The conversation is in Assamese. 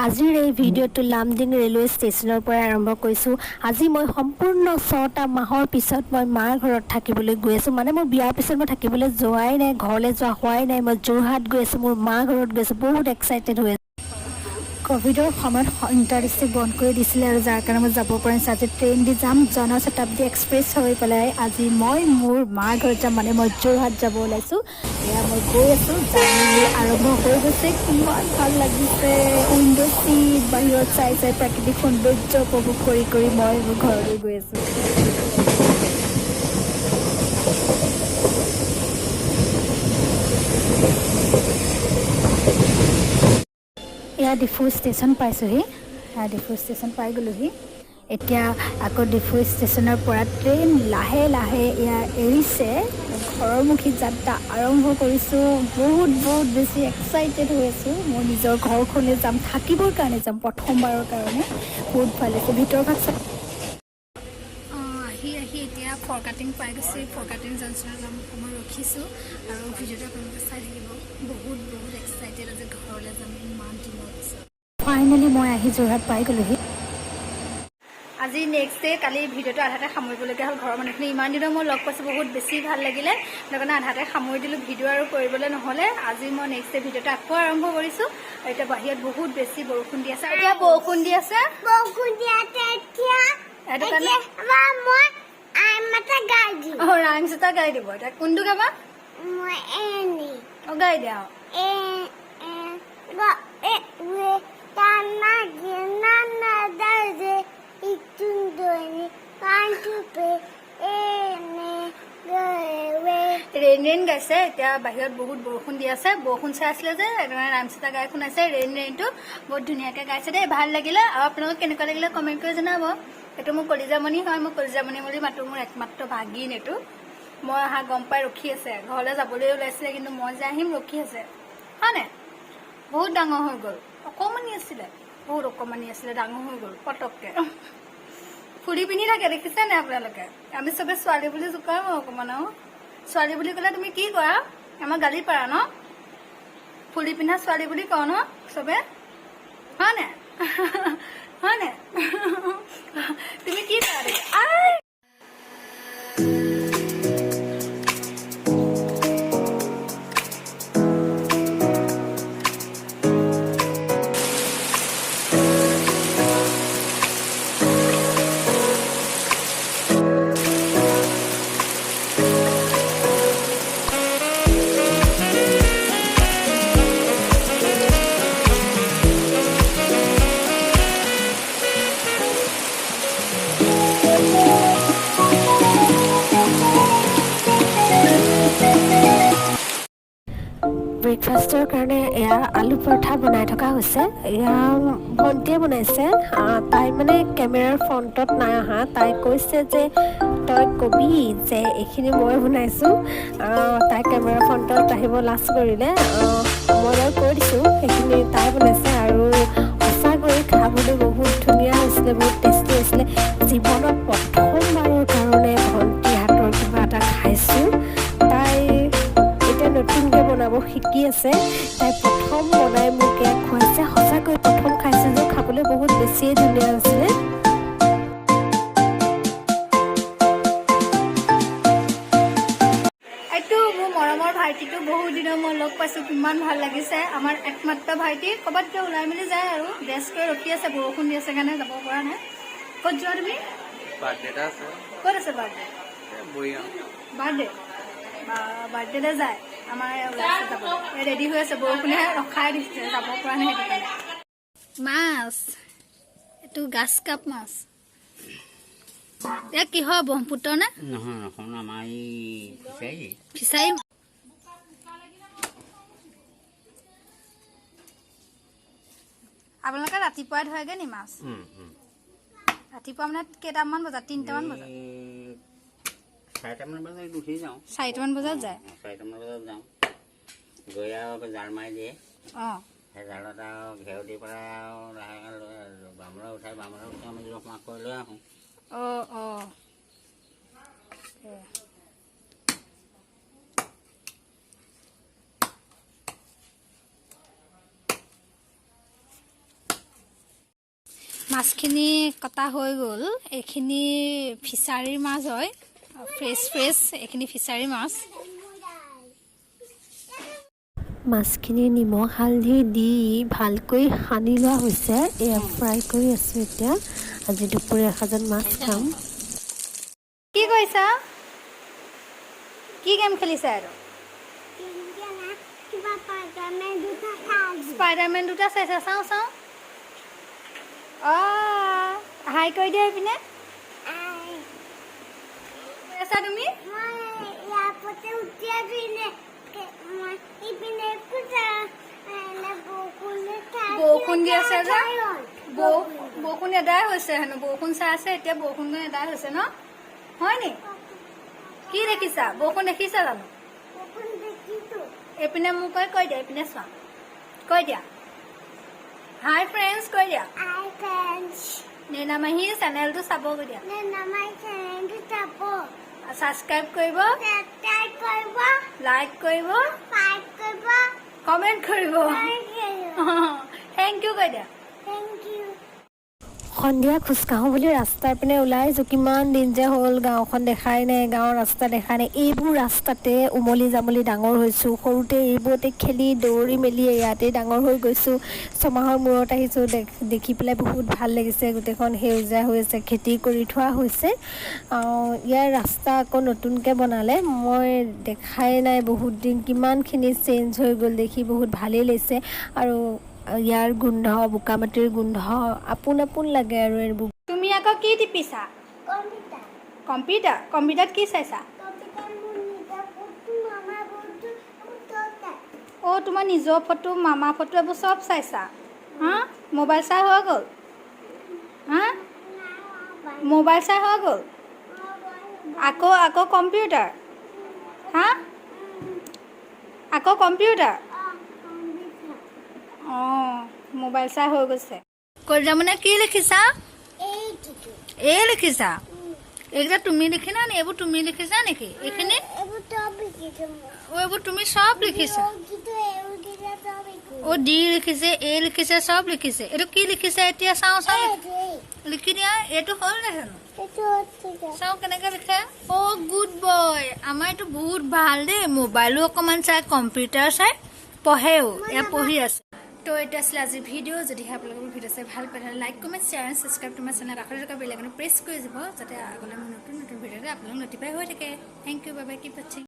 আজিৰ এই ভিডিঅ'টো লামডিং ৰেলৱে ষ্টেচনৰ পৰাই আৰম্ভ কৰিছোঁ। আজি মই সম্পূৰ্ণ 6টা মাহৰ পিছত মই মাৰ ঘৰত থাকিবলৈ গৈ আছোঁ। মানে মোৰ বিয়াৰ পিছত মই থাকিবলৈ যোৱাই নাই, ঘৰলৈ যোৱা হোৱাই নাই। মই যোৰহাট গৈ আছোঁ, মোৰ মাৰ ঘৰত গৈ আছোঁ। বহুত এক্সাইটেড হৈ আছোঁ। ক'ভিডৰ সময়ত ইণ্টাৰ ডিষ্ট্ৰিক্ট বন্ধ কৰি দিছিলে আৰু যাৰ কাৰণে মই যাব পৰা নাছিলোঁ। আজি ট্ৰেইন দি যাম, জনশতাব্দী এক্সপ্ৰেছ হৈ পেলাই আজি মই মোৰ মাৰ ঘৰত যাম। মানে মই যোৰহাট যাব ওলাইছোঁ। এয়া মই গৈ আছোঁ, জাৰ্ণি আৰম্ভ হৈ গৈছে। কিমান ভাল লাগিছে! উইণ্ড' চিট, বাহিৰত চাই চাই প্ৰাকৃতিক সৌন্দৰ্য উপভোগ কৰি কৰি মই মোৰ ঘৰলৈ গৈ আছোঁ। এয়া ডিফু ষ্টেচন পাইছোঁহি। এয়া ডিফু ষ্টেচন পাই গ'লোহি। এতিয়া আকৌ ডিফু ষ্টেচনৰ পৰা ট্ৰেইন লাহে লাহে এয়া এৰিছে। ঘৰমুখী যাত্ৰা আৰম্ভ কৰিছোঁ। বহুত বহুত বেছি এক্সাইটেড হৈ আছোঁ। মই নিজৰ ঘৰখনলৈ যাম, থাকিবৰ কাৰণে যাম প্ৰথমবাৰৰ কাৰণে। বহুত ভাল লাগিছে। ভিতৰ ভাগ আহি আহি এতিয়া ফৰকাটিং পাই গৈছে। ফৰকাটিং জংচনত মই ৰখিছোঁ আৰু ভিডিঅ'টো আপোনালোকে চাই থাকিব। বহুত বহুত এক্সাইটেড, আজি ঘৰলৈ যাম ইমান দিনৰ পিছত। ফাইনেলি মই আহি যোৰহাট পাই গ'লোহি। আজি নেক্সট ডে। কালি ভিডিঅ'টো আধাতে সামৰিবলগীয়া হ'ল। ঘৰৰ মানুহখিনি ইমান দিনৰ মই লগ পাইছোঁ, বহুত বেছি ভাল লাগিলে। সেইটো কাৰণে আধাতে সামৰি দিলোঁ ভিডিঅ' আৰু কৰিবলৈ নহ'লে। আজি মই নেক্সট ডে ভিডিঅ'টো আকৌ আৰম্ভ কৰিছোঁ। আৰু এতিয়া বাহিৰত বহুত বেছি বৰষুণ দি আছে। এতিয়া বৰষুণ দি আছে। বৰষুণ দিয়াতে এতিয়া। সেইটো কাৰণে এতিয়া মই আইম এটা গাই দিম। অঁ, ৰাইমছ এটা গাই দিব। এতিয়া কোনটো গাবা? মই এনি অঁ, গাই দিয়া। এ এ গ এ ৱে তা না গে না না দা জে ইতুন দনি ওয়ান টু পে এ নে গ ৱে। ৰেইন ৰেইন গাইছে। এতিয়া বাহিৰত বহুত বৰষুণ দি আছে। বৰষুণ চাই আছিলে যে, সেইটো কাৰণে ৰাইমছ এটা গাই শুনাইছে। ৰেইন ৰেইনটো বহুত ধুনীয়াকৈ গাইছে দেই, ভাল লাগিলে। আৰু আপোনালোকক কেনেকুৱা লাগিলে কমেণ্ট কৰি জনাব। এইটো মোৰ কলিজামণি হয়, মই কলিজামণি বুলি মাতো। মোৰ একমাত্ৰ ভাগিন এইটো। মই অহা গম পাই ৰখি আছে। ঘৰলৈ যাবলৈ ওলাইছিলে, কিন্তু মই যে আহিম ৰখি আছে। হয়নে? বহুত ডাঙৰ হৈ গ'ল। অকণমানি আছিলে, বহুত অকণমানি আছিলে, ডাঙৰ হৈ গ'ল পটককে। ফুৰি পিন্ধি থাকে, দেখিছে নাই আপোনালোকে? আমি চবে ছোৱালী বুলি জোকাওঁ অকণমান। আৰু ছোৱালী বুলি ক'লে তুমি কি কৰা? আমাৰ গালি পাৰা ন? ফুলি পিন্ধা ছোৱালী বুলি কওঁ ন চবে? হয়নে? হয়নে? তুমি কি কৰা তেতিয়া? আই! ব্ৰেকফাষ্টৰ কাৰণে এয়া আলু পৰঠা বনাই থকা হৈছে। এয়া ভণ্টিয়ে বনাইছে। তাই মানে কেমেৰাৰ ফ্ৰণ্টত নাই অহা। তাই কৈছে যে তই কবি যে এইখিনি মই বনাইছোঁ। তাই কেমেৰাৰ ফ্ৰণ্টত আহিব লাজ কৰিলে। মই বাৰু কৈ দিছোঁ, সেইখিনি তাই বনাইছে। আৰু সঁচাকৈ খাবলৈ বহুত ধুনীয়া হৈছিলে, বহুত টেষ্টি হৈছিলে। জীৱনত প্ৰথমবাৰৰ কাৰণে ভণ্টিৰ হাতৰ কিবা এটা খাইছোঁ। তাই এতিয়া নতুনকৈ বনাব শিকি আছে। তাই প্ৰথম বনাই মোক এয়া খুৱাইছে। সঁচাকৈ প্ৰথম খাইছোঁ যে খাবলৈ বহুত বেছিয়ে ধুনীয়া হৈছিলে। এইটো মোৰ মৰমৰ ভাইটিটো, বহুত দিনৰ মই লগ পাইছোঁ, কিমান ভাল লাগিছে। আমাৰ একমাত্ৰ ভাইটি। ক'ৰবাত কিবা ওলাই মেলি যায় আৰু ড্ৰেছ কৰি ৰখি আছে। বৰষুণ দি আছে কাৰণে যাব পৰা নাই। ক'ত যোৱা তুমি? বাৰ্থডে এটা আছে। ক'ত আছে বাৰ্থডে? মৰিগাঁও। বাৰ্থডে, বাৰ্থডেলৈ যায়। আমাৰ ওলাইছে যাবলৈ, ৰেডি হৈ আছে। বৰষুণে ৰখাই দিছে, যাব পৰা নাই সেইটো কাৰণে। মাছ এইটো গাছ কাপ মাছ। ইয়াত কিহৰ, ব্ৰহ্মপুত্ৰ নে? নহয় নহয়, আমাৰ এই ফিচাৰী। ফিচাৰী। আপোনালোকে ৰাতিপুৱাই ধৰেগৈ নি মাছ? ৰাতিপুৱা মানে কেইটামান বজাত? 3টামান বজাত? 4টামান বজাত উঠি যাওঁ। 4টামান বজাত যায়? 4টামান বজাত যাওঁ, গৈ আৰু জাল মাৰি দিয়ে। সেই জালত আৰু ঘেৰ দি পেলাই আৰু লাহেকৈ লৈ বামলৈ উঠাই, বামলৈ উঠাই আমি জোখ মাখ কৰি লৈ আহোঁ। অঁ অঁ সেয়া। মাছখিনি কটা হৈ গ'ল। এইখিনি ফিচাৰীৰ মাছ হয়, ফ্ৰেছ ফ্ৰেছ। এইখিনি ফিচাৰীৰ মাছ। মাছখিনি নিমখ হালধি দি ভালকৈ সানি লোৱা হৈছে। এয়া ফ্ৰাই কৰি আছোঁ এতিয়া। আজি দুপৰীয়া এসাঁজত মাছ খাম। কি কৰিছা? কি গেম খেলিছা আৰু? কিবা পাজামে দুটা খাই। স্পাইডাৰমেন দুটা চাইছা? চাওঁ চাওঁ। অঁ, হাই কৰি দিয়া এইপিনে। কৈ আছা তুমি? মই ইয়াৰপতে উঠি পিনে মই ইপিনে পূজা বৰষুণ। বৰষুণ দি আছে যে। বৰষুণ এদাই হৈছে হেনো। বৰষুণ চাই আছে এতিয়া। বৰষুণ এদাই হৈছে ন? হয় নি? কি দেখিছা? বৰষুণ দেখিছা জানো? বৰষুণ দেখিছো। এইপিনে মোক কৈ দিয়া, এইপিনে চোৱা, কৈ দিয়া, হাই ফ্ৰেণ্ডছ কৈ দিয়া। হাই ফ্ৰেণ্ডছ। নেনা মাহী চেনেলটো চাব কৈ দিয়া। নেনামাই চেনেলটো চাব। ছাবস্ক্ৰাইব কৰিব। ছাবস্ক্ৰাইব কৰিব। লাইক কৰিব। লাইক কৰিব। কমেণ্ট কৰিব। কমেণ্ট কৰিব। Thank U কৈ দিয়া। Thank U. সন্ধিয়া খোজকাঢ়োঁ বুলি ৰাস্তাৰ পিনে ওলাই আহিছোঁ। কিমান দিন যে হ'ল, গাঁওখন দেখাই নাই, গাঁৱৰ ৰাস্তা দেখাই নাই। এইবোৰ ৰাস্তাতে উমলি জামলি ডাঙৰ হৈছোঁ। সৰুতে এইবোৰতে খেলি দৌৰি মেলি ইয়াতেই ডাঙৰ হৈ গৈছোঁ। 6 মাহৰ মূৰত আহিছোঁ, দেখি পেলাই বহুত ভাল লাগিছে। গোটেইখন সেউজীয়া হৈ আছে, খেতি কৰি থোৱা হৈছে। ইয়াৰ ৰাস্তা আকৌ নতুনকৈ বনালে। মই দেখাই নাই বহুত দিন, কিমানখিনি চেঞ্জ হৈ গ'ল, দেখি বহুত ভালেই লাগিছে। আৰু ইয়াৰ গোন্ধ, বোকা মাটিৰ গোন্ধ আপোন আপোন লাগে আৰু এইবোৰ। তুমি আকৌ কি টিপিছা? কম্পিউটাৰ। কম্পিউটাৰ? কম্পিউটাৰত কি চাইছা? কম্পিউটাৰ মোৰ নিজৰ ফটো, মামা ফটো, দুটা। অ', তোমাৰ নিজৰ ফটো, মামা ফটো, এইবোৰ চব চাইছা? হা, মোবাইল চাই হৈ গ'ল? হা, মোবাইল চাই হৈ গ'ল? আকৌ কম্পিউটাৰ? হা, আকৌ কম্পিউটাৰ? অঁ, মোবাইল চাই হৈ গৈছে। কলিজামনে কি লিখিছা? এইটো। এই লিখিছা? এইকেইটা তুমি লিখিলা নি? এইবোৰ তুমি লিখিছা নেকি এইখিনি? এইবোৰ চব লিখিছো মই। অ', এইবোৰ তুমি চব লিখিছা? কিন্তু এইকেইটা চব লিখিছো। অ', ডি লিখিছে, এ লিখিছে, চব লিখিছে। এইটো কি লিখিছে এতিয়া? চাওঁ চাওঁ। এইটো এই। লিখি দিয়া। এইটো হ'ল নে জানো? এইটো ঠিক আছে। চাওঁ কেনেকে লিখে। অ', গুড বয়। আমাৰ এইটো বহুত ভাল দেই। মোবাইলো অকণমান চাই, কম্পিউটাৰ চাই, পঢ়েও। এয়া পঢ়ি আছে। তো এইটো আছিলে আজিৰ ভিডিঅ'। যদিহে আপোনালোকে মোৰ ভিডিঅ' চাই ভাল পায়, তেতিয়াহ'লে like, comment, share and subscribe to my channel। কাষতে থকা বেল আইকনটো প্ৰেছ কৰি দিব, যাতে আগলৈ মোৰ নতুন নতুন ভিডিঅ'তে আপোনালোক নটিফাই হৈ থাকে। Thank you, bye bye, keep watching.